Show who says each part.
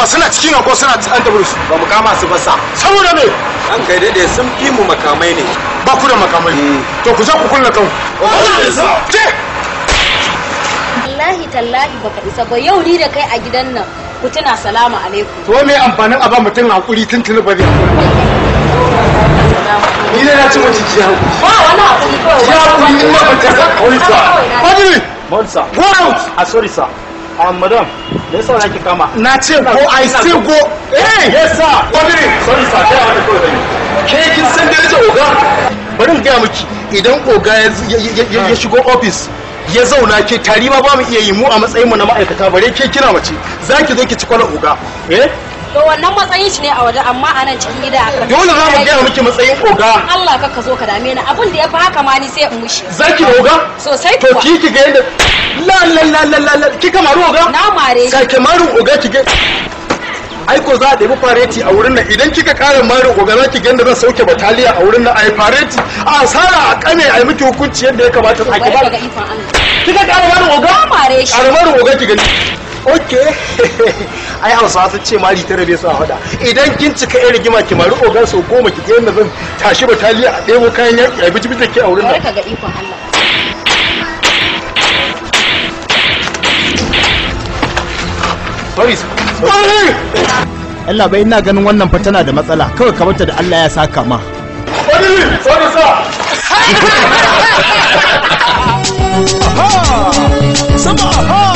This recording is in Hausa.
Speaker 1: ba suna cikin ko suna an tafi su?
Speaker 2: Ba mu kama su ba sa.
Speaker 1: Saboda me?
Speaker 2: An kai daidai sun fi mu makamai ne.
Speaker 1: Ba ku da makamai. To ku je ku kulle kanku. Je!
Speaker 3: Wallahi tallahi baka isa ba, yau ni da kai a gidan nan ku tuna salamu alaikum.
Speaker 1: To me amfanin a ba mutum hakuri tuntuni ba zai hakuri ba. Ni dai na ci mutunci ya hakuri.
Speaker 3: Ba wani hakuri kawai.
Speaker 1: Ya hakuri in ma ban ta hakuri sa. Fadili!
Speaker 4: Bon sir.
Speaker 1: Go out!
Speaker 4: Ah, sorry sir. Ah, madam, me yasa zaki kama?
Speaker 1: Na ce go, I still go. Hey!
Speaker 4: Yes sir.
Speaker 1: Fadili!
Speaker 4: Sorry sir, kai wani kawai zan yi.
Speaker 1: Ke kin san darajar oga? Bari in gaya miki, idan oga ya shigo office ya zauna ke tari ma ba mu iya yi mu a matsayin mu na ma'aikata, bare ke kina mace zaki zo ki ci kwalar oga. Eh?
Speaker 3: To wannan matsayin shi ne a waje, amma a nan cikin gida a
Speaker 1: Dole za mu gaya miki matsayin oga.
Speaker 3: Allah ka zo ka dame ni, abin da ya fi haka ma ni sai in mushi.
Speaker 1: Zaki da oga?
Speaker 3: Sosai
Speaker 1: To
Speaker 3: kuwa.
Speaker 1: ki ki ga yadda la la la la la la kika maru oga?
Speaker 3: Na mare shi.
Speaker 1: Sake marin oga ki ga aiko za a ɗebi fareti a wurin nan, idan kika ƙara marin oga za ki ga yadda zan sauke bataliya a wurin nan, a yi fareti a asara a kame a yi miki hukunci yadda ya kamata a
Speaker 3: Bari
Speaker 1: ki
Speaker 3: ka
Speaker 1: ba
Speaker 3: ga ikon Allah.
Speaker 1: Kika ƙara marin oga?
Speaker 3: Na mare shi.
Speaker 1: Ƙara marin oga ki gani. Ok, ai Hausawa sun ce mari ta rabe su a hada. Idan kin cika yan rigima ki mari oga sau 10 ki ga yadda zan tashi bataliya a ɗebo kayan yaƙi a biji da ke a wurin
Speaker 3: Bari
Speaker 1: nan.
Speaker 3: ka ga ikon Allah.
Speaker 1: Sorry sir. Sorry!
Speaker 5: Allah bai, ina ganin wannan fa tana da matsala, kawai ka barta da Allah ya saka ma.
Speaker 1: Sorry! Sorry sir!
Speaker 5: Sama.